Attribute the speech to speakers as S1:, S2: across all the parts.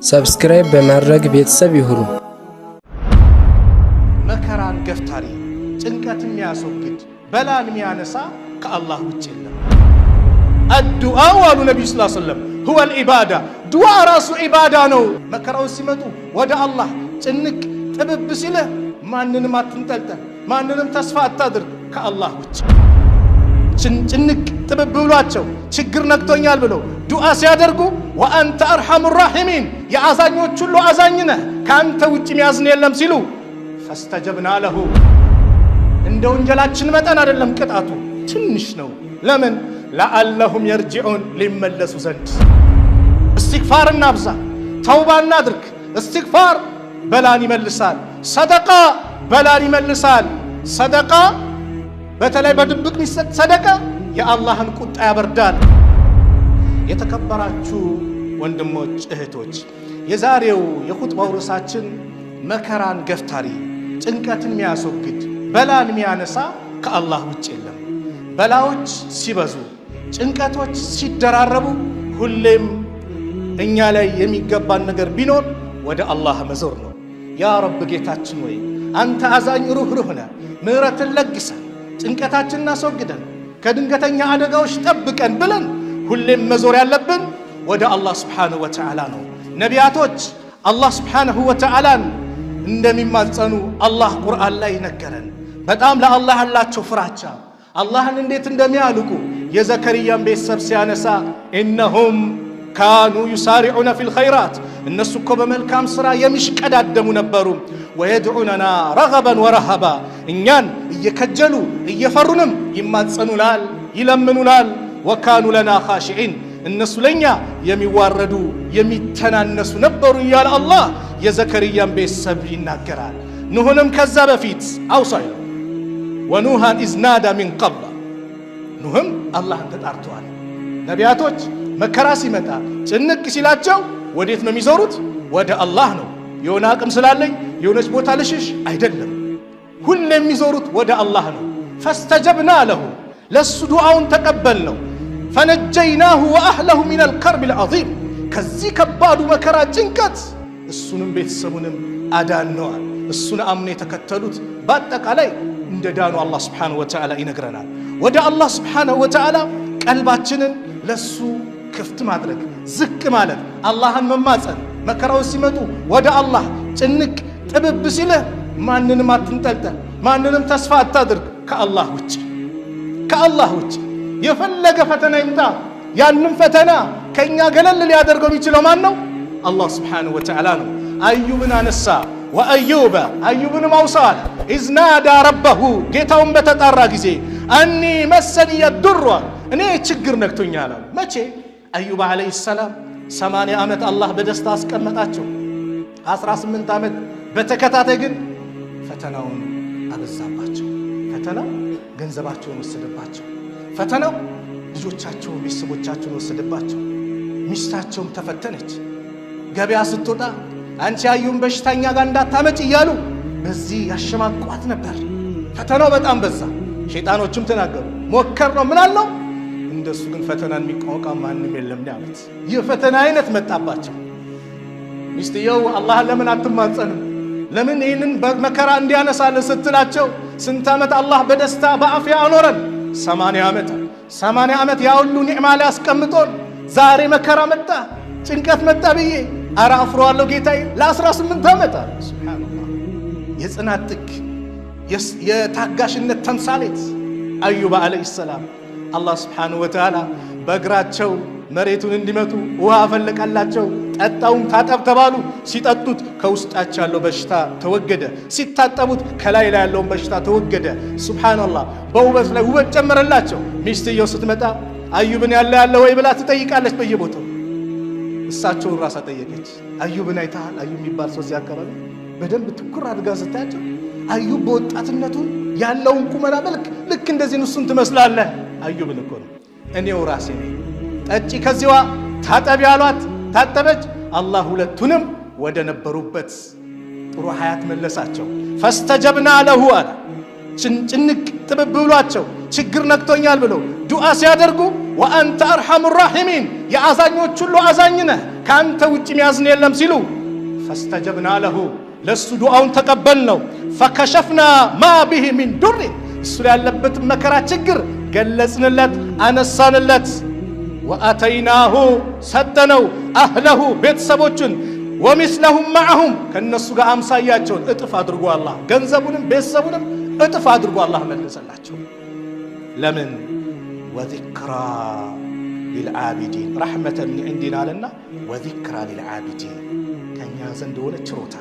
S1: Subscribe በማድረግ ቤተሰብ ይሁኑ።
S2: መከራን ገፍታሪ፣ ጭንቀትን የሚያስወግድ፣ በላን የሚያነሳ ከአላህ ውጭ የለም። الدعاء አሉ ነቢዩ ስ ሰለም هو العبادة፣ ዱዓ ራሱ ዒባዳ ነው። መከራዎች ሲመጡ ወደ አላህ፣ ጭንቅ ጥብብ ሲልህ ማንንም አትንጠልጠል፣ ማንንም ተስፋ አታድርግ ከአላህ ውጭ። ጭንቅ ጥብብ ብሏቸው ችግር ነክቶኛል ብለው ዱዓ ሲያደርጉ وأنت أرحم الراحمين፣ የአዛኞች ሁሉ አዛኝ ነህ፣ ከአንተ ውጭ የሚያዝን የለም ሲሉ فاستجبنا له። እንደ ወንጀላችን መጠን አይደለም ቅጣቱ፣ ትንሽ ነው። ለምን? لعلهم يرجعون፣ ሊመለሱ ዘንድ። እስትግፋር እናብዛ፣ ተውባ እናድርግ። እስትግፋር በላን ይመልሳል። ሰደቃ በላን ይመልሳል። ሰደቃ በተለይ በድብቅ የሚሰጥ ሰደቃ የአላህን ቁጣ ያበርዳል። የተከበራችሁ ወንድሞች እህቶች፣ የዛሬው የኹጥባው ርዕሳችን መከራን ገፍታሪ፣ ጭንቀትን የሚያስወግድ፣ በላን የሚያነሳ ከአላህ ውጭ የለም። በላዎች ሲበዙ፣ ጭንቀቶች ሲደራረቡ ሁሌም እኛ ላይ የሚገባን ነገር ቢኖር ወደ አላህ መዞር ነው። ያ ረብ ጌታችን ወይ አንተ አዛኝ ሩህሩህ ነህ፣ ምሕረትን ለግሰን፣ ጭንቀታችንን አስወግደን፣ ከድንገተኛ አደጋዎች ጠብቀን ብለን ሁሌም መዞር ያለብን ወደ አላህ ስብሓነሁ ወተዓላ ነው። ነቢያቶች አላህ ስብሓነሁ ወተዓላን እንደሚማጸኑ አላህ ቁርአን ላይ ነገረን። በጣም ለአላህ ያላቸው ፍራቻ፣ አላህን እንዴት እንደሚያልቁ የዘከርያን ቤተሰብ ሲያነሳ إنهم كانوا يسارعون في الخيرات፣ እነሱ እኮ በመልካም ሥራ የሚሽቀዳደሙ ነበሩ። ويدعوننا رغبا ورهبا፣ እኛን እየከጀሉ እየፈሩንም ይማጸኑናል፣ ይለምኑናል። وكانوا لنا خاشعين፣ እነሱ ለእኛ የሚዋረዱ የሚተናነሱ ነበሩ እያለ አላህ የዘከርያን ቤተሰብ ይናገራል። ኑህንም ከዛ በፊት አውሳ ይለው ونوحا إذ نادى من قبل፣ ኑህም አላህን ተጣርተዋል። ነቢያቶች መከራ ሲመጣ ጭንቅ ሲላቸው ወዴት ነው የሚዞሩት? ወደ አላህ ነው። የሆነ አቅም ስላለኝ የሆነች ቦታ ልሽሽ አይደለም። ሁሌ የሚዞሩት ወደ አላህ ነው። فاستجبنا له፣ ለሱ ዱዓውን ተቀበልነው። فنجيناه وأهله من الكرب العظيم፣ ከዚህ ከባዱ መከራ ጭንቀት እሱንም ቤተሰቡንም አዳነዋል። እሱን አምኖ የተከተሉት በአጠቃላይ እንደ ዳኑ አላህ ስብሓነሁ ወተዓላ ይነግረናል። ወደ አላህ ስብሓነሁ ወተዓላ ቀልባችንን ለሱ ክፍት ማድረግ፣ ዝቅ ማለት፣ አላህን መማፀን፣ መከራዎች ሲመጡ ወደ አላህ፣ ጭንቅ ጥብብ ሲልህ ማንንም አትንጠልጠል፣ ማንንም ተስፋ አታድርግ ከአላህ ውጭ። ከአላህ ውጭ የፈለገ ፈተና ይምጣ፣ ያንም ፈተና ከእኛ ገለል ሊያደርገው የሚችለው ማን ነው? አላህ ስብሓነሁ ወተዓላ ነው። አዩብን አነሳ። وأيوب፣ አዩብንም አውሰዋል። إذ نادى ربه፣ ጌታውን በተጣራ ጊዜ أني مسني الضر፣ እኔ ችግር ነክቶኛል አሉ። መቼ? አዩብ ዓለይሂ ሰላም 80 ዓመት አላህ በደስታ አስቀመጣቸው። 18 ዓመት በተከታታይ ግን ፈተናውን አበዛባቸው። ፈተናው ገንዘባቸውን ወሰደባቸው። ፈተናው ልጆቻቸውን፣ ቤተሰቦቻቸውን ወሰደባቸው። ሚስታቸውም ተፈተነች። ገበያ ስትወጣ አንቺ አዩን በሽተኛ ጋር እንዳታመጭ እያሉ በዚህ ያሸማቋት ነበር። ፈተናው በጣም በዛ። ሸይጣኖችም ተናገሩ፣ ሞከር ነው ምን አለው፣ እንደሱ ግን ፈተናን የሚቋቋም ማንም የለም ያሉት። ይህ ፈተና አይነት መጣባቸው። ሚስትየው አላህን ለምን አትማጸንም? ለምን ይህንን መከራ እንዲያነሳልን ስትላቸው ስንት ዓመት አላህ በደስታ በአፍያ አኖረን? 80 ዓመት፣ 80 ዓመት ያ ሁሉ ኒዕማ ላይ አስቀምጦን ዛሬ መከራ መጣ፣ ጭንቀት መጣ ብዬ አረ አፍረዋለሁ ጌታዬ ለ18 ዓመት አለ። ሱብሓነላህ፣ የጽናት ጥግ፣ የታጋሽነት ተምሳሌት አዩብ ዓለይሂ ሰላም። አላህ ስብሓነሁ ወተዓላ በእግራቸው መሬቱን እንዲመቱ ውሃ አፈለቀላቸው። ጠጣውም ታጠብ ተባሉ። ሲጠጡት ከውስጣቸው ያለው በሽታ ተወገደ። ሲታጠቡት ከላይ ላይ ያለውን በሽታ ተወገደ። ሱብሓነላህ፣ በውበት ላይ ውበት ጨመረላቸው። ሚስትየው ስትመጣ አዩብን ያለ ያለ ወይ ብላ ትጠይቃለች በየቦታው። እሳቸውን ራሳ ጠየቀች። አዩብን አይተሃል? አዩብ የሚባል ሰው እዚህ አካባቢ በደንብ ትኩር አድርጋ ስታያቸው አዩብ በወጣትነቱ ያለውን ቁመና መልክ ልክ እንደዚህ እሱን ትመስላለህ። አዩብን እኮ ነው፣ እኔው ራሴ ነኝ። ጠጪ ከዚዋ ታጠቢ አሏት። ታጠበች። አላህ ሁለቱንም ወደ ነበሩበት ጥሩ ሀያት መለሳቸው። ፈስተጀብና ለሁ አለ። ጭንቅ ጥብብ ብሏቸው ችግር ነክቶኛል ብለው ዱዓ ሲያደርጉ ወአንተ አርሐሙ ራሒሚን፣ የአዛኞች ሁሉ አዛኝ ነህ፣ ከአንተ ውጭ ሚያዝን የለም ሲሉ فاستجبنا له ለእሱ ዱዓውን ተቀበልነው። فكشفنا ما به من ضر እሱ ላይ ያለበትን መከራ ችግር ገለጽንለት፣ አነሳንለት። وآتيناه ሰጠነው፣ أهله ቤተሰቦቹን፣ ومثلهم معهم ከእነሱ ጋር አምሳያቸውን እጥፍ አድርጎ አላህ ገንዘቡንም ቤተሰቡንም እጥፍ አድርጎ አላህ መለሰላቸው። ለምን? وذكرى للعابدين رحمة من عندنا አለና وذكرى للعابدين ከእኛ ዘንድ የሆነ ችሮታ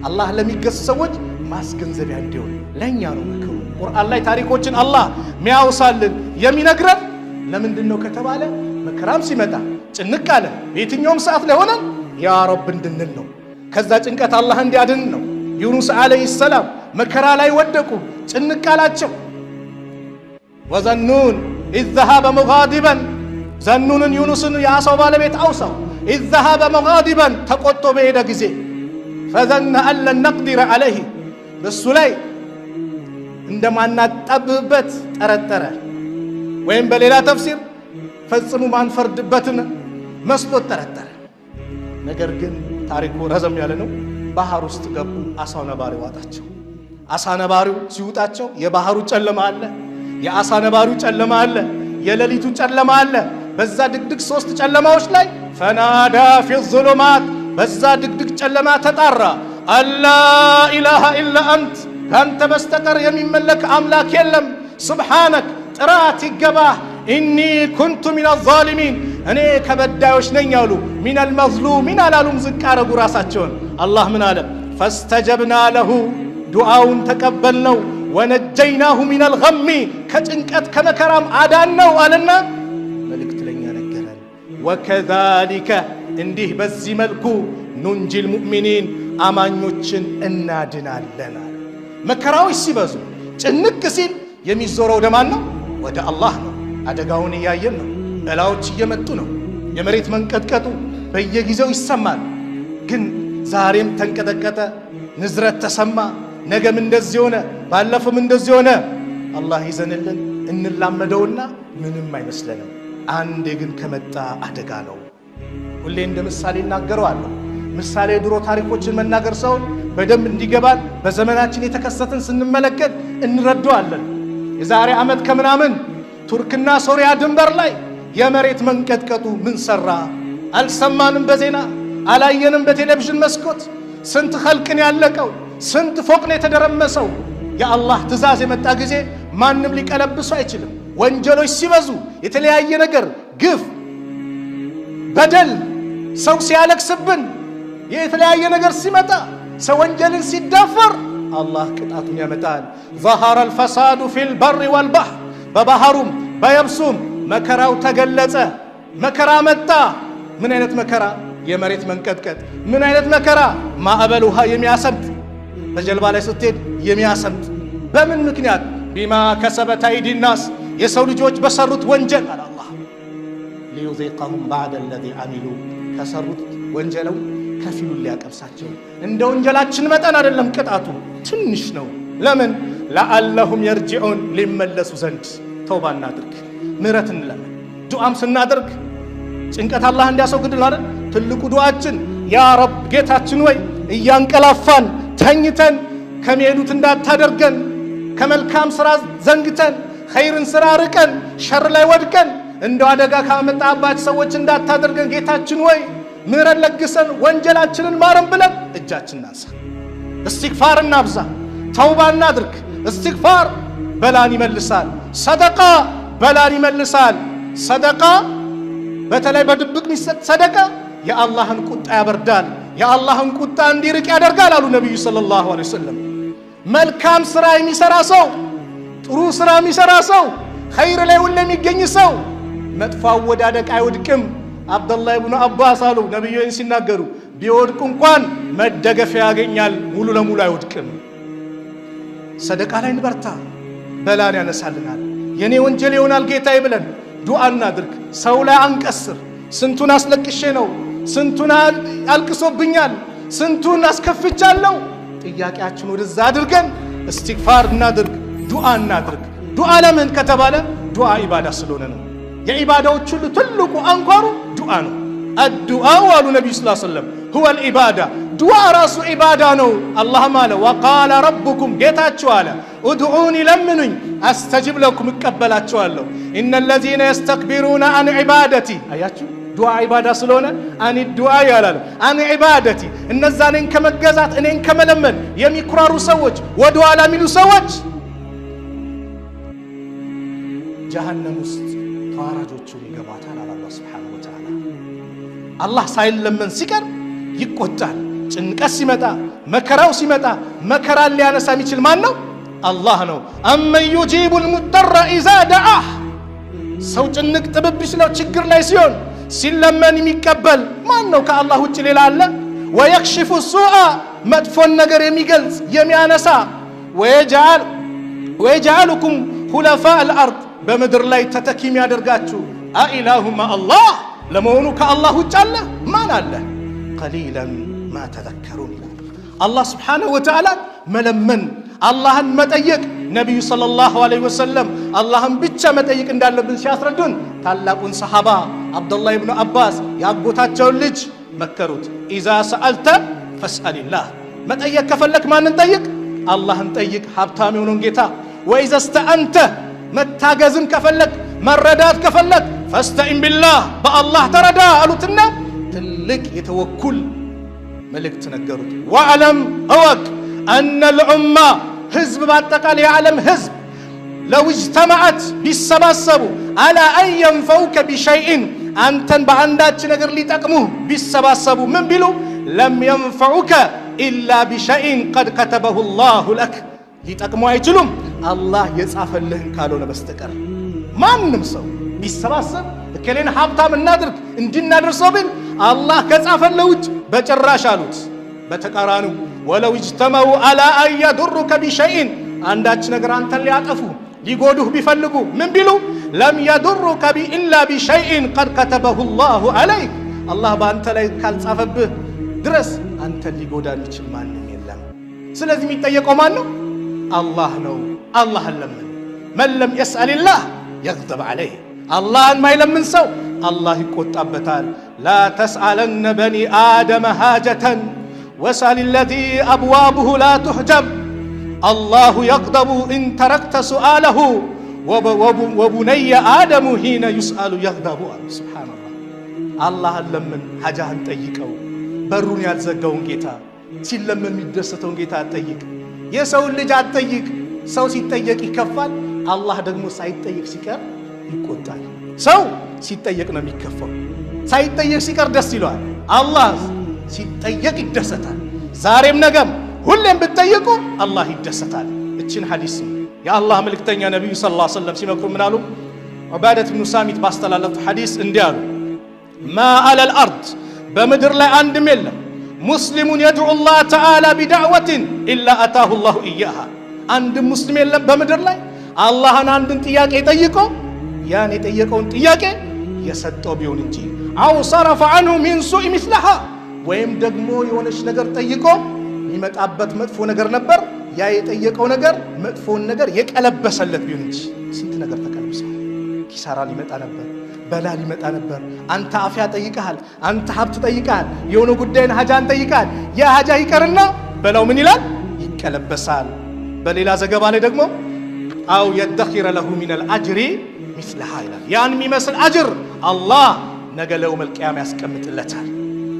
S2: አላህ ለሚገዙ ሰዎች ማስገንዘቢያ እንዲሆን ለእኛ ነው ምክሩ። ቁርአን ላይ ታሪኮችን አላህ ሚያውሳልን የሚነግረን ለምንድን ነው ከተባለ መከራም ሲመጣ ጭንቅ አለ በየትኛውም ሰዓት ላይ ሆነን يا رب እንድንል ነው። ከዛ ጭንቀት አላህ እንዲያድን ነው። ዩኑስ عليه السلام መከራ ላይ ወደቁ፣ ጭንቅ አላቸው። وذا النون إذ ذهب مغاضبا ዘኑንን ዩኑስን የአሳው ባለቤት አውሳው። إذ ذهب مغاضبا ተቆጥቶ በሄደ ጊዜ فظن أن لن نقدر عليه በሱ ላይ እንደማናጠብበት ጠረጠረ። ወይም በሌላ ተፍሲር ፈጽሞ ማንፈርድበትን መስሎት ጠረጠረ። ነገር ግን ታሪኩ ረዘም ያለ ነው። ባህር ውስጥ ገቡ። አሳው ነባሪው ዋጣቸው። አሳ ነባሪው ሲውጣቸው የባህሩ ጨለማ አለ፣ የአሳ ነባሪው ጨለማ አለ፣ የሌሊቱ ጨለማ አለ። በዛ ድቅድቅ ሶስት ጨለማዎች ላይ فنادى في الظلمات በዛ ድቅድቅ ጨለማ ተጣራ። أن لا إله إلا أنت ከአንተ በስተቀር የሚመለክ አምላክ የለም። سبحانك ጥራት ይገባህ። إني كنت من الظالمين እኔ ከበዳዮች ነኝ አሉ። من المظلومين አላሉም፣ ዝቅ አረጉ ራሳቸውን። አላህ ምን አለ? فاستجبنا له ዱዓውን ተቀበልነው። ونجيناه من الغم ከጭንቀት ከመከራም አዳነው አለና መልእክት ለኛ ነገረን። وكذلك እንዲህ በዚህ መልኩ ننجي المؤمنين አማኞችን እናድናለን አለ። መከራዎች ሲበዙ ጭንቅ ሲል የሚዞረው ወደ ማን ነው? ወደ አላህ ነው። አደጋውን እያየን ነው። በላዎች እየመጡ ነው። የመሬት መንቀጥቀጡ በየጊዜው ይሰማል። ግን ዛሬም ተንቀጠቀጠ፣ ንዝረት ተሰማ፣ ነገም እንደዚህ ሆነ፣ ባለፈውም እንደዚህ ሆነ። አላህ ይዘንልን እንላመደውና ምንም አይመስለንም። አንዴ ግን ከመጣ አደጋ ነው። ሁሌ እንደ ምሳሌ እናገረዋለሁ። ምሳሌ የድሮ ታሪኮችን መናገር ሰውን በደንብ እንዲገባን በዘመናችን የተከሰተን ስንመለከት እንረዳዋለን። የዛሬ ዓመት ከምናምን ቱርክና ሶሪያ ድንበር ላይ የመሬት መንቀጥቀጡ ምን ሰራ? አልሰማንም በዜና አላየንም በቴሌቪዥን መስኮት። ስንት ኸልቅን ያለቀው፣ ስንት ፎቅን የተደረመሰው። የአላህ ትእዛዝ የመጣ ጊዜ ማንም ሊቀለብሱ አይችልም። ወንጀሎች ሲበዙ፣ የተለያየ ነገር ግፍ፣ በደል፣ ሰው ሲያለቅስብን፣ የተለያየ ነገር ሲመጣ፣ ሰው ወንጀልን ሲዳፈር አላህ ቅጣቱን ያመጣል። ظهر الفساد في البر والبحر በባህሩም በየብሱም መከራው ተገለጸ። መከራ መጣ። ምን አይነት መከራ? የመሬት መንቀጥቀጥ። ምን አይነት መከራ? ማዕበል ውሃ የሚያሰምጥ በጀልባ ላይ ስትሄድ የሚያሰምጥ። በምን ምክንያት? بما كسبت أيدي الناس የሰው ልጆች በሰሩት ወንጀል አለ አላህ። ليذيقهم بعض الذي عملوا ከሰሩት ወንጀለው ከፊሉን ሊያቀምሳቸው። እንደ ወንጀላችን መጠን አይደለም ቅጣቱ ትንሽ ነው። ለምን? لعلهم يرجعون ሊመለሱ ዘንድ። ተውባ እናድርግ፣ ምህረት እንለምን። ዱዓም ስናደርግ ጭንቀት አላህ እንዲያስወግድልን አይደል? ትልቁ ዱዓችን يا رب ጌታችን ወይ እያንቀላፋን ተኝተን ከሚሄዱት እንዳታደርገን፣ ከመልካም ስራ ዘንግተን ኸይርን ስራ ርቀን ሸር ላይ ወድቀን እንደው አደጋ ካመጣባቸው ሰዎች እንዳታደርገን ጌታችን ወይ ምህረት ለግሰን ወንጀላችንን ማረን ብለን እጃችን እናንሳ። እስትግፋር እናብዛ፣ ተውባ እናድርግ። እስትግፋር በላን ይመልሳል። ሰደቃ በላን ይመልሳል። ሰደቃ በተለይ በድብቅ የሚሰጥ ሰደቃ የአላህን ቁጣ ያበርዳል፣ የአላህን ቁጣ እንዲርቅ ያደርጋል አሉ ነቢዩ ሰለላሁ ዐለይሂ ወሰለም። መልካም ስራ የሚሰራ ሰው፣ ጥሩ ስራ የሚሰራ ሰው፣ ኸይር ላይ ሁሌ የሚገኝ ሰው መጥፎ አወዳደቅ አይወድቅም። አብደላህ ብኑ አባስ አሉ ነቢዩ ሲናገሩ ቢወድቅ እንኳን መደገፊያ ያገኛል፣ ሙሉ ለሙሉ አይወድቅም። ሰደቃ ላይ እንበርታ፣ በላን ያነሳልናል። የኔ ወንጀል ይሆናል ጌታዬ ብለን ዱዓ እናድርግ። ሰው ላይ አንቀስር። ስንቱን አስለቅሼ ነው፣ ስንቱን አልቅሶብኛል፣ ስንቱን አስከፍቻለሁ። ጥያቄያችን ወደዛ አድርገን እስትግፋር እናድርግ፣ ዱዓ እናድርግ። ዱዓ ለምን ከተባለ ዱዓ ኢባዳ ስለሆነ ነው። የኢባዳዎች ሁሉ ትልቁ አንኳሩ ዱዓ ነው። الدعاء አሉ ነቢዩ ስ ሰለም هو العبادة፣ ዱዓ ራሱ ዒባዳ ነው። አላህም አለ وقال ربكم ጌታችሁ አለ ادعوني ለምኑኝ أستجب لكم እቀበላችኋለሁ። إن الذين يستكبرون عن عبادتي አያችሁ፣ ዱዓ ዒባዳ ስለሆነ عن الدعاء ያላለ عن عبادتي፣ እነዛ እኔን ከመገዛት እኔን ከመለመን የሚኩራሩ ሰዎች፣ ወደ ኋላ የሚሉ ሰዎች ጀሃነም ውስጥ ተዋራጆቹን ይገባታል አለ አላህ سبحانه وتعالى። አላህ ሳይለመን ሲቀር ይቆጣል። ጭንቀት ሲመጣ መከራው ሲመጣ መከራን ሊያነሳ የሚችል ማን ነው? አላህ ነው። أمن يجيب المضطر إذا دعاه፣ ሰው ጭንቅ ጥብብ ሲለው ችግር ላይ ሲሆን ሲለመን የሚቀበል ማን ነው? ከአላህ ውጭ ሌላ አለ? ويكشف السوء፣ መጥፎን ነገር የሚገልጽ የሚያነሳ፣ ويجعلكم خلفاء الأرض፣ በምድር ላይ ተተኪ የሚያደርጋችሁ أإله مع الله፣ ለመሆኑ ከአላህ ውጭ አለ? ማን አለ? قليلا ما تذكرون ይላል። አላህ سبحانه وتعالى መለመን አላህን መጠየቅ ነቢዩ صلى الله عليه وسلم አላህን ብቻ መጠየቅ እንዳለብን ሲያስረዱን ታላቁን ሰሓባ አብዱላህ ብኑ አባስ የአጎታቸውን ልጅ መከሩት። إذا سألت فاسأل الله፣ መጠየቅ ከፈለክ ማንን ጠይቅ? አላህን ጠይቅ፣ ሀብታም የሆነውን ጌታ። وإذا استعنت፣ መታገዝም ከፈለክ መረዳት ከፈለክ فاستعن بالله፣ በአላህ ተረዳ አሉትና ትልቅ የተወኩል መልእክት ነገሩት። واعلم እወቅ أن الأمة ህዝብ በአጠቃላይ የዓለም ህዝብ لو اجتمعت ቢሰባሰቡ على أن ينفعوك بشيء አንተን በአንዳች ነገር ሊጠቅሙህ ቢሰባሰቡ ምን ቢሉ لم ينفعوك إلا بشيء قد كتبه الله لك ሊጠቅሙ አይችሉም አላህ የጻፈልህን ካልሆነ በስተቀር። ማንም ሰው ቢሰባሰብ እከሌን ሀብታም እናድርግ እንድናደርሰው ቢል አላህ ከጻፈልህ ውጭ በጭራሽ አሉት። በተቃራኒው ولو اجتمعوا على أن يضروك بشيء አንዳች ነገር አንተን ሊያጠፉ ሊጎዱህ ቢፈልጉ ምን ቢሉ لم يضروك إلا بشيء قد كتبه الله عليك አላህ በአንተ ላይ ካልጻፈብህ ድረስ አንተን ሊጎዳ የሚችል ማንም የለም። ስለዚህ የሚጠየቀው ማን ነው? አላህ ነው። አላህን ለምን። من لم يسأل الله يغضب عليه፣ አላህን ማይለምን ሰው አላህ ይቆጣበታል። لا تسألن بني آدم حاجة واسأل الذي أبوابه لا تحجب الله يغضب إن تركت سؤاله وبني آدم حين يسأل يغضب አሉ። سبحان الله። አላህን ለምን፣ ሐጃህን ጠይቀው። በሩን ያልዘጋውን ጌታ፣ ሲለምን የሚደሰተውን ጌታ አትጠይቅ። የሰውን ልጅ አትጠይቅ። ሰው ሲጠየቅ ይከፋል። አላህ ደግሞ ሳይጠየቅ ሲቀር ይቆጣል። ሰው ሲጠየቅ ነው የሚከፋው። ሳይጠየቅ ሲቀር ደስ ይለዋል። አላህ ሲጠየቅ ይደሰታል። ዛሬም ነገም ሁሌም ብትጠይቁ አላህ ይደሰታል። እችን ሐዲስ የአላህ መልእክተኛ ነቢዩ صلى الله عليه وسلم ሲመክሩ ምን አሉ? ዑባደት ብኑ ሳሚት ባስተላለፉት ሐዲስ እንዲህ አሉ። ما على الأرض በምድር ላይ አንድም የለም مسلم يدعو الله تعالى بدعوة إلا أعطاه الله إياها፣ አንድም ሙስሊም የለም በምድር ላይ አላህን አንድን ጥያቄ ጠይቆ ያን የጠየቀውን ጥያቄ የሰጠው ቢሆን እንጂ أو صرف عنه من سوء مثلها ወይም ደግሞ የሆነች ነገር ጠይቆ የሚመጣበት መጥፎ ነገር ነበር፣ ያ የጠየቀው ነገር መጥፎውን ነገር የቀለበሰለት ቢሆን እንጂ። ስንት ነገር ተቀልብሷል። ኪሳራ ሊመጣ ነበር፣ በላ ሊመጣ ነበር። አንተ አፍያ ጠይቀሃል፣ አንተ ሀብት ጠይቀሃል፣ የሆነ ጉዳይን ሀጃን ጠይቀሃል። ያ ሀጃ ይቀርና በላው ምን ይላል? ይቀለበሳል። በሌላ ዘገባ ላይ ደግሞ أو يدخر له من الأجر مثلها ይላል። ያን የሚመስል አጅር አላህ ነገ ለ يوم القيامة ያስቀምጥለታል።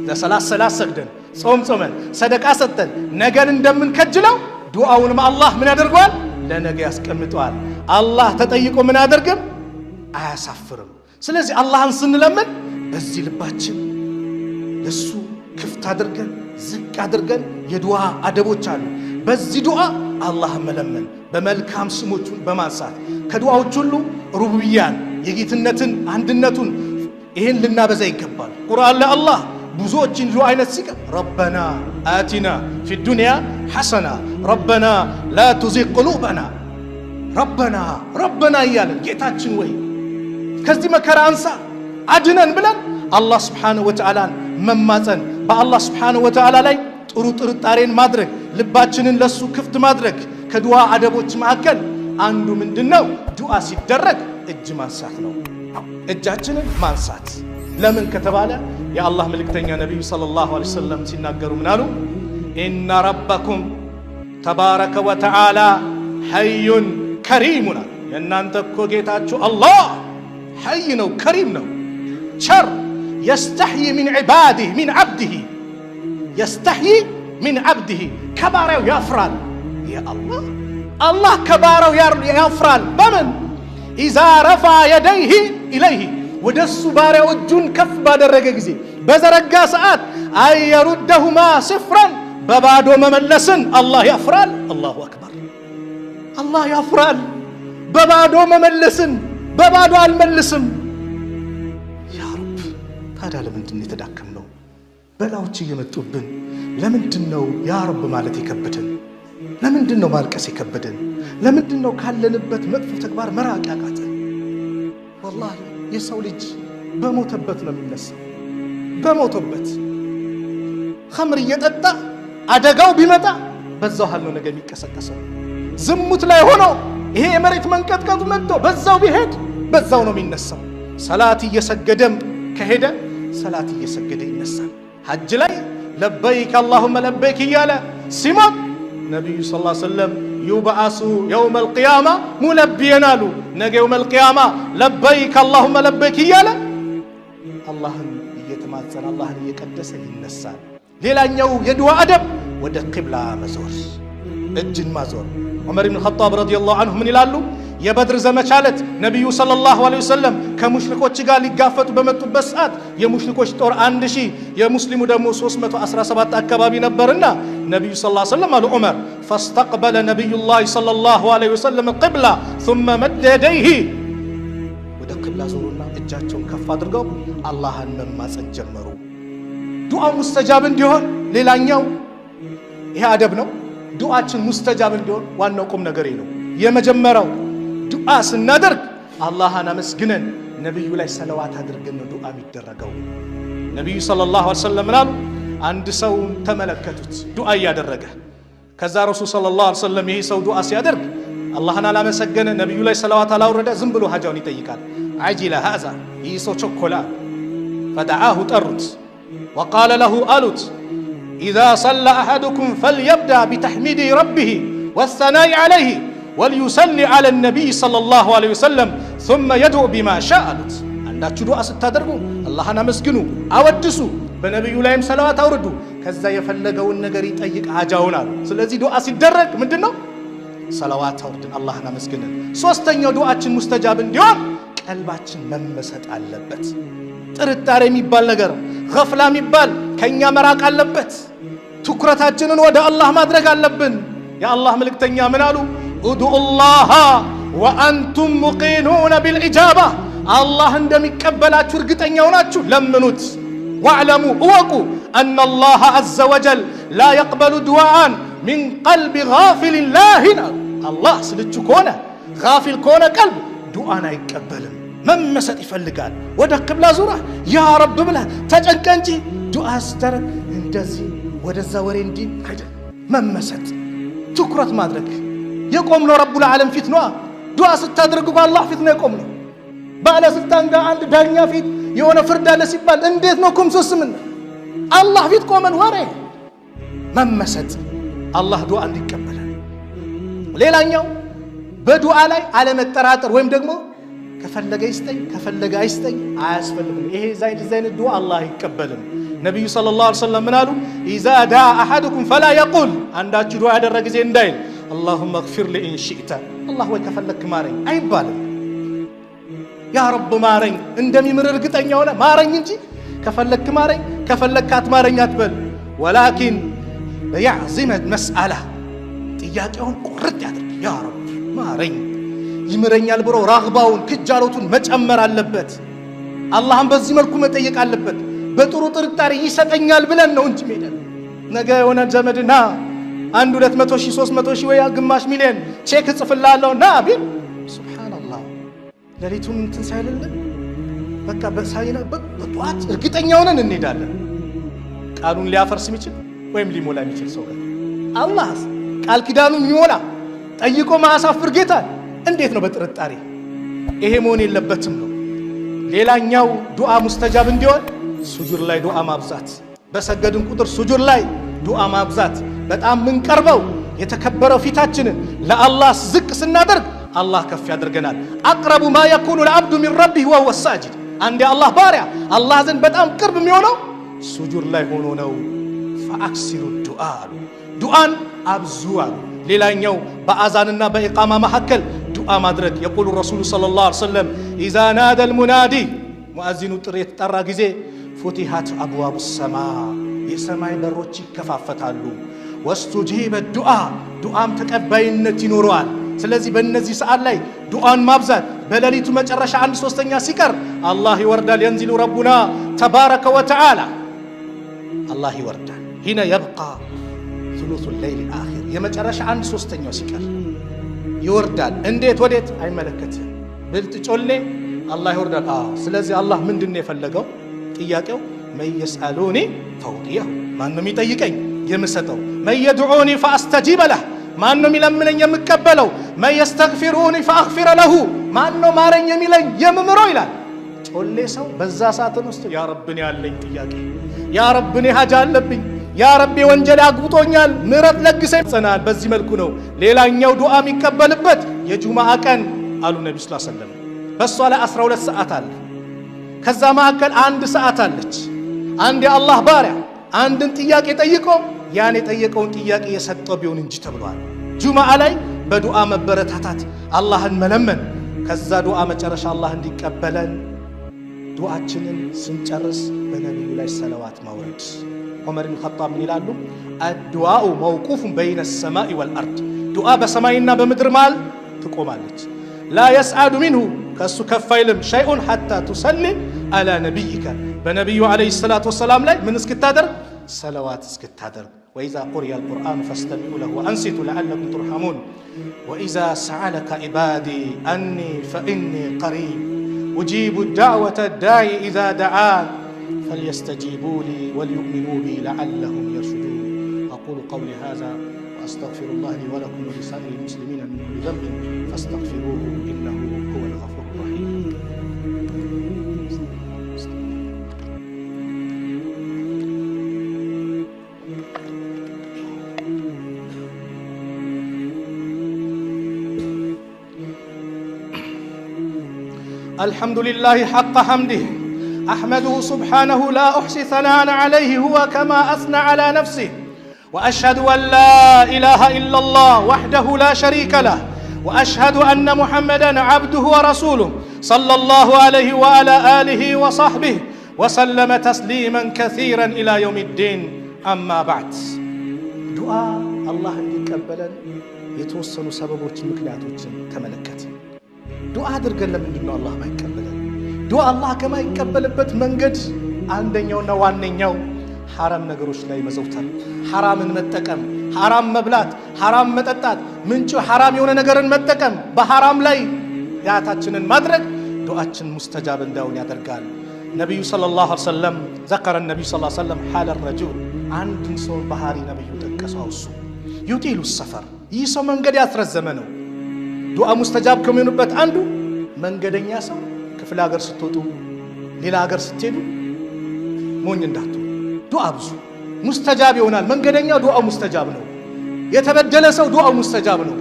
S2: ለሰላት ሰላት ሰግደን ጾም ጾመን ሰደቃ ሰጥተን ነገን እንደምንከጅለው ዱዓውንም አላህ ምን ያደርገዋል? ለነገ ያስቀምጠዋል። አላህ ተጠይቆ ምን አያደርግም? አያሳፍርም። ስለዚህ አላህን ስንለምን በዚህ ልባችን ለሱ ክፍት አድርገን ዝቅ አድርገን የዱዓ አደቦች አሉ። በዚህ ዱዓ አላህን መለመን በመልካም ስሞቹን በማንሳት ከዱዓዎች ሁሉ ሩቡብያን የጌትነትን አንድነቱን ይህን ልናበዛ ይገባል። ቁርአን ላይ አላህ ብዙዎችን ዱዓ አይነት ሲቀር ربنا آتنا في الدنيا حسنة ربنا لا تزغ قلوبنا ربنا ربنا እያለን ጌታችን ወይ ከዚህ መከራ አንሳ አድነን ብለን አላህ سبحانه وتعالى ን መማፀን፣ በአላህ سبحانه وتعالى ላይ ጥሩ ጥርጣሬን ማድረግ፣ ልባችንን ለሱ ክፍት ማድረግ ከዱዓ አደቦች መካከል አንዱ ምንድን ነው? ዱዓ ሲደረግ እጅ ማንሳት ነው። እጃችንን ማንሳት ለምን ከተባለ የአላህ መልእክተኛ ነቢዩ ሰለላሁ ዐለይሂ ወሰለም ሲናገሩ ምን አሉ? ኢነ ረበኩም ተባረከ ወተዓላ ሐዩን ከሪሙን አሉ። የእናንተ እኮ ጌታችሁ አላህ ሐይ ነው፣ ከሪም ነው፣ ቸር። የስተሕይ ሚን ዒባዲህ ሚን ዓብዲህ፣ የስተሕይ ሚን ዓብዲህ፣ ከባሪያው ያፍራል። የአላህ አላህ ከባሪያው ያፍራል። በምን? ኢዛ ረፋ የደይህ ኢለይህ፣ ወደሱ ባሪያው እጁን ከፍ ባደረገ ጊዜ፣ በዘረጋ ሰዓት፣ አየሩደሁማ ስፍራን፣ በባዶ መመለስን አላህ ያፍራል። አላሁ አክበር። አላህ ያፍራል። በባዶ መመለስን፣ በባዶ አልመልስም። ያ ረብ፣ ታዲያ ለምንድን ነው የተዳከምነው? በላዎች እየመጡብን ለምንድን ነው ያ ረብ ማለት የከበደን? ለምንድን ነው ማልቀስ የከበደን? ለምንድን ነው ካለንበት መጥፎ ተግባር መራቅ ያቃተን? ወላሂ የሰው ልጅ በሞተበት ነው የሚነሳው። በሞተበት ኸምር እየጠጣ አደጋው ቢመጣ በዛው ሀል ነው ነገ የሚቀሰቀሰው። ዝሙት ላይ ሆኖ ይሄ የመሬት መንቀጥቀጡ መጥቶ በዛው ቢሄድ በዛው ነው የሚነሳው። ሰላት እየሰገደም ከሄደ ሰላት እየሰገደ ይነሳል። ሐጅ ላይ لبيك اللهم لبيك እያለ ሲሞት ነቢዩ ስ ሰለም يبعث يوم القيامة ملبيا አሉ። ነገ يوم القيامة لبيك اللهم لبيك እያለ አላህን እየተማጸነ፣ አላህን እየቀደሰ ይነሳል። ሌላኛው የዱዓ አደብ ወደ ቂብላ መዞር፣ እጅን ማዞር። ዑመር ብን ኸጣብ رضي الله عنه ምን ይላሉ? የበድር ዘመቻ ዕለት ነቢዩ صلى الله عليه وسلم ከሙሽሪኮች ጋር ሊጋፈጡ በመጡበት ሰዓት የሙሽሪኮች ጦር 1000፣ የሙስሊሙ ደግሞ 317 አካባቢ ነበርና ነቢዩ ስ ሰለም አሉ ዑመር፣ فاستقبل نبي الله صلى الله عليه وسلم القبلة ثم مد يديه፣ ወደ ቅብላ ዞሩና እጃቸውን ከፍ አድርገው አላህን መማፀን ጀመሩ። ዱዓው ሙስተጃብ እንዲሆን ሌላኛው ይሄ አደብ ነው። ዱዓችን ሙስተጃብ እንዲሆን ዋናው ቁም ነገር ነው። የመጀመሪያው ዱዓ ስናደርግ አላህን አመስግነን ነቢዩ ላይ ሰለዋት አድርገን ነው ዱዓ የሚደረገው። ነቢዩ صلى الله عليه وسلم ምን አሉ? አንድ ሰው ተመለከቱት ዱዓ እያደረገ። ከዛ ረሱል صلى الله عليه وسلم ይሄ ሰው ዱዓ ሲያደርግ አላህን አላመሰገነ፣ ነቢዩ ላይ ሰለዋት አላወረደ፣ ዝም ብሎ ሀጃውን ይጠይቃል። عجل هذا፣ ይህ ሰው ቸኮላ። فدعاه፣ ጠሩት። وقال له፣ አሉት፣ إذا صلى أحدكم فليبدأ بتحميد ربه والثناء عليه وليصل على النبي صلى الله عليه وسلم ثم يدع بما شاء አሉት። አንዳችሁ ዱዓ ስታደርጉ አላህን አመስግኑ፣ አወድሱ፣ በነቢዩ ላይም ሰለዋት አውርዱ፣ ከዛ የፈለገውን ነገር ይጠይቅ ሀጃውን አሉ። ስለዚህ ዱዓ ሲደረግ ምንድን ነው? ሰለዋት አውርድን፣ አላህን አመስግነን። ሶስተኛው ዱዓችን ሙስተጃብ እንዲሆን ቀልባችን መመሰጥ አለበት። ጥርጣሬ የሚባል ነገር፣ ገፍላ የሚባል ከኛ መራቅ አለበት። ትኩረታችንን ወደ አላህ ማድረግ አለብን። የአላህ መልእክተኛ ምን አሉ? ادعوا الله وأنتم موقنون بالإجابة፣ አላህ እንደሚቀበላችሁ እርግጠኛ ሆናችሁ ለምኑት። واعلموا፣ እወቁ፣ أن الله عز وجل لا يقبل دعاء من قلب غافل لاهٍ አሉ። አላህ ስልቹ ከሆነ፣ ጋፊል ከሆነ ቀልብ ዱዓን አይቀበልም። መመሰጥ ይፈልጋል። ወደ ቅብላ ዙራ ያ ረብ ብለህ ተጨንቀ እንጂ ዱዓ ስታደርግ እንደዚህ ወደዛ ወሬ እንዲህ አይደል። መመሰጥ፣ ትኩረት ማድረግ፣ የቆምነው رب العالمين ፊት ነዋ። ዱዓ ስታደርግ በአላህ ፊት ነው የቆምነው። ባለስልጣን ጋር፣ አንድ ዳኛ ፊት የሆነ ፍርድ አለ ሲባል እንዴት ነው ኩምስስ ምን? አላህ ፊት ቆመን ወሬ፣ መመሰጥ አላህ ዱዓ እንዲቀበላል። ሌላኛው በዱዓ ላይ አለመጠራጠር ወይም ደግሞ ከፈለገ ይስጠኝ ከፈለገ አይስጠኝ አያስፈልግም። ይሄ ዛይነት ዱዓ አላህ አይቀበልም። ነቢዩ صلى الله عليه وسلم ምን አሉ? إذا دعا أحدكم فلا يقل፣ አንዳችሁ ዱዓ ያደረገ ጊዜ እንዳይል اللهم اغفر لي إن شئت፣ አላህ ወይ ከፈለግክ ማረኝ አይባልም። ያ ረብ ማረኝ፣ እንደሚምር እርግጠኛ ሆነ ማረኝ እንጂ ከፈለግክ ማረኝ ከፈለግክ አትማረኝ አትበል። ولكن ليعزم المسألة፣ ጥያቄውን ቁርጥ ያድርግ። ያ ረብ ማረኝ፣ ይምረኛል ብሎ ራግባውን ክጃሎቱን መጨመር አለበት። አላህን በዚህ መልኩ መጠየቅ አለበት። በጥሩ ጥርጣሬ ይሰጠኛል ብለን ነው እንጂ ሜደን ነገ የሆነ ዘመድ ና አንድ 200,000፣ 300,000 ወይ ግማሽ ሚሊዮን ቼክ እጽፍልሃለሁ ና ቢል፣ ሱብሃንአላህ፣ ሌሊቱን እንትን ሳይልልን በቃ በሳይና በጠዋት እርግጠኛ ሆነን እንሄዳለን። ቃሉን ሊያፈርስ የሚችል ወይም ሊሞላ የሚችል ሰው ጋር፣ አላህ ቃል ኪዳኑን የሚሞላ፣ ጠይቆ ማያሳፍር ጌታ እንዴት ነው በጥርጣሬ? ይሄ መሆን የለበትም ነው። ሌላኛው ዱዓ ሙስተጃብ እንዲሆን ሱጁድ ላይ ዱዓ ማብዛት፣ በሰገድን ቁጥር ሱጁድ ላይ ዱዓ ማብዛት። በጣም ምንቀርበው የተከበረው ፊታችንን ለአላህ ዝቅ ስናደርግ አላህ ከፍ ያደርገናል። أقرب ما يكون العبد من ربه وهو ساجد። አንድ የአላህ ባሪያ አላህ ዘንድ በጣም ቅርብ የሚሆነው ሱጁድ ላይ ሆኖ ነው። فأكثروا الدعاء አሉ፣ ዱዓን አብዙ አሉ። ሌላኛው በአዛንና በኢቃማ መካከል ዱዓ ማድረግ። يقول الرسول صلى الله عليه وسلم إذا نادى المنادي፣ ሙአዚኑ ጥሪ የተጠራ ጊዜ فتحت أبواب السماء፣ የሰማይ በሮች ይከፋፈታሉ። واستجيب الدعاء፣ ዱዓም ተቀባይነት ይኖረዋል። ስለዚህ በእነዚህ ሰዓት ላይ ዱዓን ማብዛት። በሌሊቱ መጨረሻ አንድ ሶስተኛ ሲቀር አላህ ይወርዳል። ينزل ربنا تبارك وتعالى፣ አላህ ይወርዳል። حين يبقى ثلث الليل الآخر፣ የመጨረሻ አንድ ሶስተኛው ሲቀር ይወርዳል። እንዴት ወዴት አይመለከትህም። ብልጥ ጮሌ አላህ ይወርዳል። አዎ። ስለዚህ አላህ ምንድን ነው የፈለገው? ጥያቄው من يسألني فأعطيه፣ ማን ነው የሚጠይቀኝ የምሰጠው? من يدعوني فأستجيب له፣ ማን ነው የሚለምነኝ የምቀበለው? من يستغفرني فأغفر له፣ ማን ነው ማረኝ የሚለኝ የምምረው ይላል። ጮሌ ሰው በዛ ሰዓት ውስጥ ያ ረብኔ ያለኝ ጥያቄ፣ ያ ረብኔ ሀጃ አለብኝ፣ ያ ረቢ ወንጀል አግብጦኛል፣ ምሕረት ለግሰኝ ጸናል። በዚህ መልኩ ነው። ሌላኛው ዱዓ የሚቀበልበት የጁማዓ ቀን አሉ ነቢ ስ ሰለም። በእሷ ላይ 12 ሰዓት አለ። ከዛ መካከል አንድ ሰዓት አለች። አንድ የአላህ ባሪያ አንድን ጥያቄ ጠይቆ ያን የጠየቀውን ጥያቄ የሰጠው ቢሆን እንጂ ተብሏል። ጁማዓ ላይ በዱዓ መበረታታት፣ አላህን መለመን፣ ከዛ ዱዓ መጨረሻ አላህ እንዲቀበለን ዱዓችንን ስንጨርስ በነቢዩ ላይ ሰለዋት ማውረድ። ዑመር ብን ኸጣብ ምን ይላሉ? الدعاء موقوف بين السماء والأرض፣ ዱዓ በሰማይና በምድር መሃል ትቆማለች። لا يصعد منه፣ ከእሱ ከፍ አይልም፣ شيء حتى تصلي على نبيك፣ በነቢዩ عليه الصلاة والسلام ላይ ምን እስክታደርግ? ሰለዋት እስክታደርግ። وإذا قرئ القرآن فاستمعوا له وأنصتوا لعلكم ترحمون። وإذا سألك عبادي عني فإني قريب أجيب دعوة الداع إذا دعان فليستجيبوا لي وليؤمنوا بي لعلهم يرشدون። أقول قولي هذا وأستغفر الله لي ولكم ولسائر المسلمين من كل ذنب فاستغفروه إنه هو الغفور الرحيم። الحمد لله حق حمده، أحمده سبحانه لا أحصي ثناء عليه هو كما أثنى على نفسه، وأشهد أن لا إله إلا الله وحده لا شريك له، وأشهد أن محمدا عبده ورسوله صلى الله عليه وعلى آله وصحبه وسلم تسليما كثيرا إلى يوم الدين። أما بعد። ዱዓ አላህ እንዲቀበለን የተወሰኑ ሰበቦችን ምክንያቶችን ተመለከትን። ዱዓ አድርገን ለምንድን ነው አላህ ማይቀበለን? ዱዓ አላህ ከማይቀበልበት መንገድ አንደኛውና ዋነኛው ሐራም ነገሮች ላይ መዘውተር፣ ሐራምን መጠቀም፣ ሐራም መብላት፣ ሐራም መጠጣት፣ ምንጩ ሐራም የሆነ ነገርን መጠቀም፣ በሐራም ላይ ያታችንን ማድረግ ዱዓችን ሙስተጃብ እንዳይሆን ያደርጋል። ነቢዩ صلى الله عليه وسلم ذكر النبي صلى الله عليه وسلم حال الرجل፣ አንድን ሰው ባህሪ ነቢዩ ጠቀሰው። እሱ يطيل السفر፣ ይህ ሰው መንገድ ያስረዘመ ነው። ዱዓ ሙስተጃብ ከሚሆኑበት አንዱ መንገደኛ ሰው ክፍለ ሀገር ስትወጡ፣ ሌላ ሀገር ስትሄዱ ሞኝ እንዳትሆኑ ዱዓ ብዙ ሙስተጃብ ይሆናል። መንገደኛው ዱዓው ሙስተጃብ ነው። የተበደለ ሰው ዱዓው ሙስተጃብ ነው።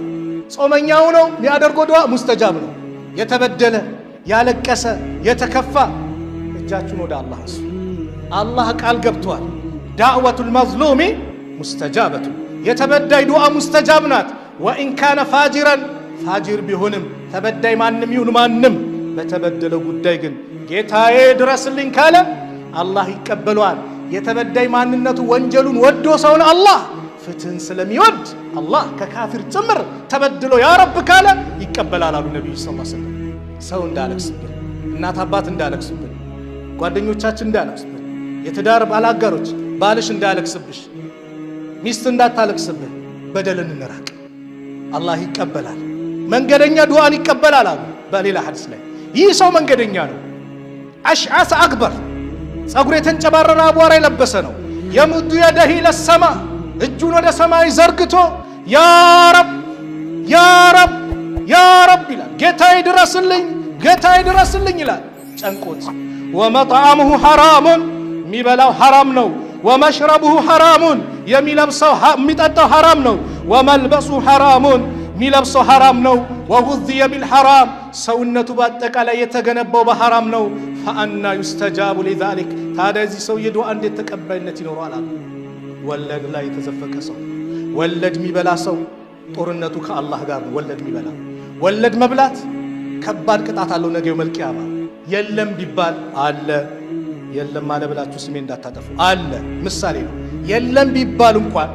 S2: ጾመኛው ነው የሚያደርገው ዱዓ ሙስተጃብ ነው። የተበደለ፣ ያለቀሰ፣ የተከፋ እጃችሁን ወደ አላህ አንሱ። አላህ ቃል ገብቷል። دعوة المظلوم مستجابة፣ የተበዳይ ዱዓ ሙስተጃብ ናት። وإن كان فاجرا፣ ፋጅር ቢሆንም ተበዳይ ማንም ይሁን ማንም በተበደለው ጉዳይ ግን ጌታዬ ድረስልኝ ካለ አላህ ይቀበለዋል። የተበዳይ ማንነቱ ወንጀሉን ወዶ ሰውን አላህ ፍትህን ስለሚወድ አላህ ከካፊር ጭምር ተበድሎ ያ ረብ ካለ ይቀበላል አሉ ነቢዩ صلى الله عليه وسلم። ሰው እንዳለቅስብን፣ እናት አባት እንዳለቅስብን፣ ጓደኞቻችን እንዳለቅስብን፣ የትዳር ባላጋሮች ባልሽ እንዳያለቅስብሽ፣ ሚስት እንዳታለቅስብህ፣ በደልን እንራቅ። አላህ ይቀበላል። መንገደኛ ዱዓን ይቀበላል አሉ በሌላ ሐዲስ ላይ። ይህ ሰው መንገደኛ ነው። أشعث أغبر፣ ጸጉር የተንጨባረረ አቧራ የለበሰ ነው። يمد يديه إلى السماء፣ እጁን ወደ ሰማይ ዘርግቶ ያ ረብ ያ ረብ ያ ረብ ይላል። ጌታዬ ድረስልኝ፣ ጌታዬ ድረስልኝ ይላል ጨንቆት። ومطعمه حرام የሚበላው ሐራም ነው። ومشربه حرام የሚለብሰው የሚጠጣው ሐራም ነው። وملبسه حرام የሚለብሰው ሐራም ነው። وغذي بالحرام ሰውነቱ በአጠቃላይ የተገነባው በሐራም ነው። فأنى يستجاب لذلك ታዲያ የዚህ ሰውዬ ዱዓ እንዴት ተቀባይነት ይኖረዋል? አሉ። ወለድ ላይ የተዘፈቀ ሰው፣ ወለድ የሚበላ ሰው ጦርነቱ ከአላህ ጋር ነው። ወለድ የሚበላ፣ ወለድ መብላት ከባድ ቅጣት አለው ነገ يوم القيامة። የለም ቢባል አለ፣ የለም አለ ብላችሁ ስሜ እንዳታጠፉ፣ አለ ምሳሌ ነው። የለም ቢባል እንኳን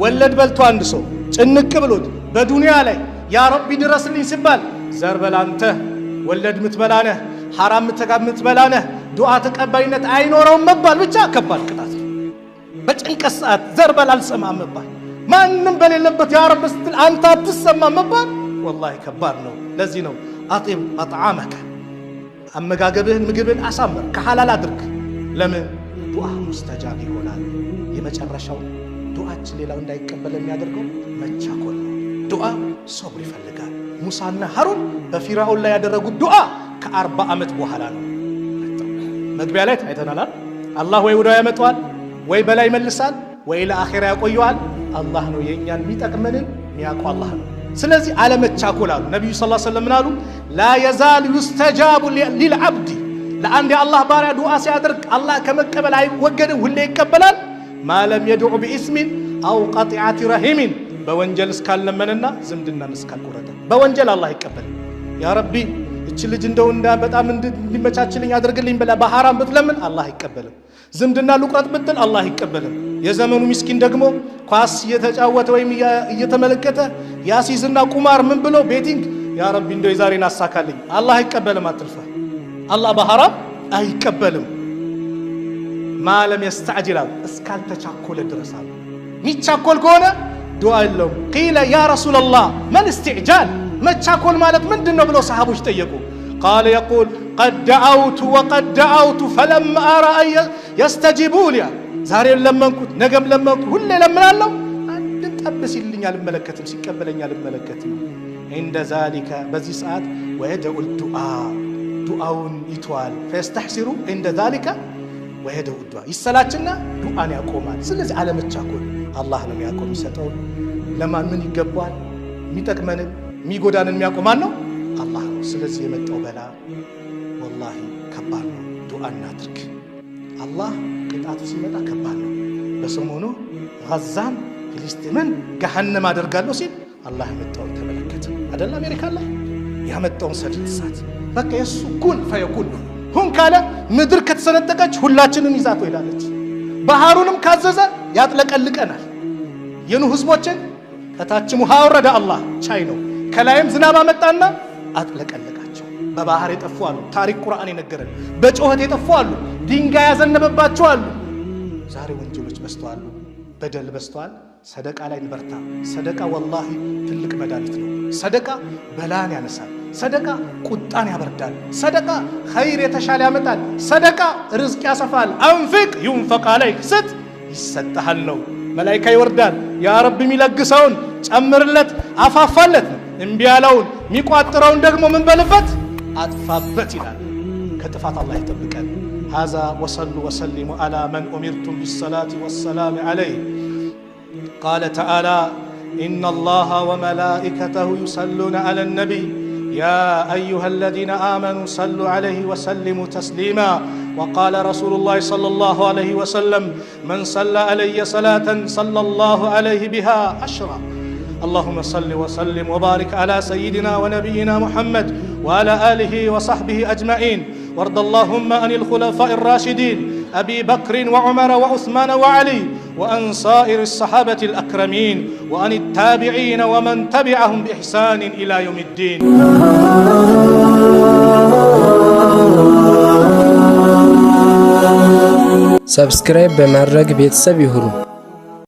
S2: ወለድ በልቶ አንድ ሰው ጭንቅ ብሎት በዱንያ ላይ يا ربي ድረስልኝ ሲባል ዘር በል አንተ ወለድ ምትበላ ነህ፣ ሐራም ምትበላ ነህ፣ ዱዓ ተቀባይነት አይኖረውም መባል ብቻ ከባድ ቅጣት ነው። በጭንቀት ሰዓት ዘር በል አልሰማም መባል፣ ማንም በሌለበት يا رب ስትል አንተ አትሰማም መባል والله ከባድ ነው። ለዚህ ነው أطب مطعمك አመጋገብህን ምግብን አሳምር፣ ከሐላል አድርግ። ለምን ዱዓ مستجاب ይሆናል። የመጨረሻው ዱዓችን ሌላው እንዳይቀበል የሚያደርገው መቻኮል ነው። ዱዓ صبر ይፈልጋል። ሙሳና ሀሩን በፊርዓውን ላይ ያደረጉት ዱዓ ከ40 ዓመት በኋላ ነው። መግቢያ ላይ ታይተናል። አላህ ወይ ወዲያው ያመጣዋል፣ ወይ በላይ ይመልሳል፣ ወይ ለአኼራ ያቆየዋል። አላህ ነው የእኛን የሚጠቅመንን የሚያውቀው አላህ ነው። ስለዚህ አለመቻኮል አሉ ነቢዩ صلى الله عليه وسلم አሉ لا يزال يستجاب للعبد ለአንድ የአላህ ባሪያ ዱዓ ሲያደርግ አላህ ከመቀበል አይወገድም፣ ሁሌ ይቀበላል። ما لم يدع بإثم أو قطيعة رحم በወንጀል እስካልለመነና ዝምድናን እስካልቆረጠ በወንጀል አላህ አይቀበልም። يا ربي እች ልጅ እንደው እንዳ በጣም እንዲመቻችልኝ አድርግልኝ ብላ በሐራም ብትለምን አላህ አይቀበልም። ዝምድና ልቁረጥ ብትል አላህ አይቀበልም። የዘመኑ ሚስኪን ደግሞ ኳስ እየተጫወተ ወይም እየተመለከተ ያሲዝና ቁማር ምን ብሎ betting يا ربي እንደው የዛሬን አሳካልኝ፣ አላህ አይቀበልም። አትልፋ፣ አላህ በሐራም አይቀበልም። ما لم يستعجل እስካልተቻኮለ ድረስ አሉ። ሚቻኮል ከሆነ ዱዓ የለውም። قيل يا رسول الله ما الاستعجال መቻኮል ማለት ምንድን ነው ብለው ሰሃቦች ጠየቁ። قال يقول قد دعوت وقد دعوت فلم أر أن يستجيبوا لي ዛሬም ለመንኩት፣ ነገም ለመንኩት፣ ሁሌ ለምናለሁ፣ አንድም ጠብ ሲልኝ አልመለከትም፣ ሲቀበለኝ አልመለከትም። عند ذلك በዚህ ሰዓት ويدع الدعاء ዱዓውን ይተዋል። فيستحسر عند ذلك ويدع الدعاء ይሰላችና ዱዓን ያቆማል። ስለዚህ አለመቻኮል፣ አላህ ነው የሚያቆም የሚሰጠው። ለማን ምን ይገባዋል? የሚጠቅመንን የሚጎዳንን የሚያቆማን ነው አላህ ነው። ስለዚህ የመጣው በላ والله ከባድ ነው። ዱዓ እናድርግ። አላህ ቅጣቱ ሲመጣ ከባድ ነው። በሰሞኑ ጋዛን ፊልስጤምን ገሃነም አደርጋለሁ ሲል አላህ ያመጣውን ተመለከተ አደለ? አሜሪካ ላይ ያመጣውን ሰደድ እሳት በቃ የእሱ كن فيكون ነው። ሁን ካለ ምድር ከተሰነጠቀች ሁላችንን ይዛ ትሄዳለች። ባህሩንም ካዘዘ ያጥለቀልቀናል። የኑህ ህዝቦችን ከታችም ውሃ ወረደ፣ አላህ ቻይ ነው። ከላይም ዝናብ አመጣና አጥለቀለቃቸው። በባህር የጠፉ አሉ፣ ታሪክ ቁርአን የነገረን። በጩኸት የጠፉ አሉ፣ ድንጋይ ያዘነበባቸው አሉ። ዛሬ ወንጀሎች በዝተዋል፣ በደል በዝተዋል። ሰደቃ ላይ እንበርታ። ሰደቃ والله ትልቅ መድኃኒት ነው። ሰደቃ በላን ያነሳል። ሰደቃ ቁጣን ያበርዳል። ሰደቃ ኸይር የተሻለ ያመጣል። ሰደቃ ርዝቅ ያሰፋል። أنفق ينفق عليك ስጥ ይሰጥሃል ነው። መላይካ ይወርዳል። يا رب የሚለግሰውን ጨምርለት፣ አፋፋለት ነው። እምቢ ያለውን የሚቋጥረውን ደግሞ ምን በልበት አጥፋበት ይላል። ከጥፋት አላህ ይጠብቀን። هذا وصلوا وسلموا على من أمرتم بالصلاة والسلام عليه قال تعالى إن الله وملائكته يصلون على النبي يا أيها الذين آمنوا صلوا عليه وسلموا تسليما وقال رسول الله صلى الله عليه وسلم من صلى علي صلاة صلى الله عليه بها عشرا اللهم صل وسلم وبارك على سيدنا ونبينا محمد وعلى آله وصحبه أجمعين وارض اللهم عن الخلفاء الراشدين أبي بكر وعمر وعثمان وعلي وعن سائر الصحابة الأكرمين وعن التابعين ومن تبعهم بإحسان إلى يوم الدين።
S1: Subscribe በማድረግ ቤተሰብ ይሁኑ።